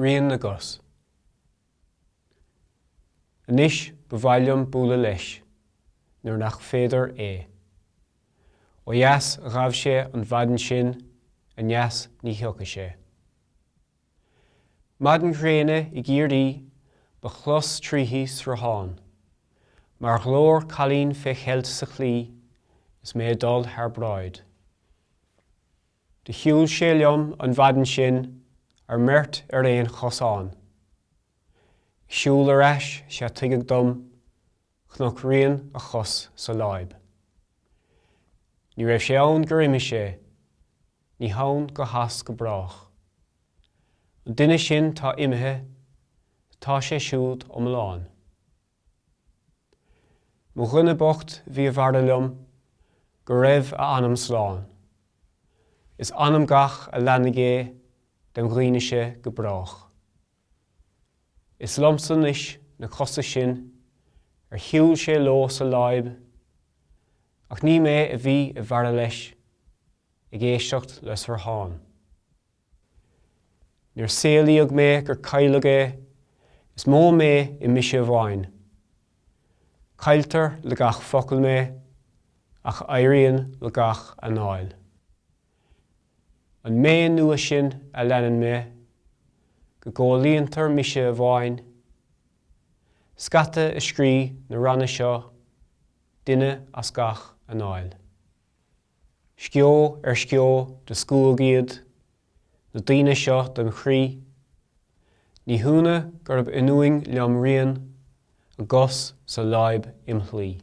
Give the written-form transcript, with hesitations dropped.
Rian na gCos. Anois ba mhaith liom bualadh leis nuair nach féidir é. Ó dheas a ghabh sé an mhaidin sin, aneas ní thiocfaidh sé. Maidin ghréine i gCiarraí ba chlos tríthi sruthán, mar ghlór cailín fé cheilt sa chlaí is mé ag dul thar bráid. Do shiúil sé liom an mhaidin sin ár mbeirt ar aon chosán. Ag siúl ar ais 'sea tuigeadh dom, chonac rian a chos sa láib. Ní raibh sé ann gur imigh sé, ní hann go has go brách. An duine sin tá imithe, tá sé siúd iomlán. Mo dhuine bocht bhí i bhfaire liom go raibh a anam slán. Is anam gach a leanfaidh é dem dhaoine-se go brách. Is liomsa anois na cosa sin ar shiúil sé leo sa láib ach ní mé a bhí i bhfaire leis ag éisteacht le sruthán. Níor saolaíodh mé gur cailleadh é, is mó mé i mise amháin. Cailltear le gach focal mé, ach éiríonn le gach anáil. An mé nua sin a leanann mé, go gcomhlíontar mise amháin, scata a scrígh na ranna seo, duine as gach anáil. Sceo ar sceo do scuadh iad, na daoine seo dem chroí. Ní hionadh gurb ionúin liom rian a gcos sa láib im shlí.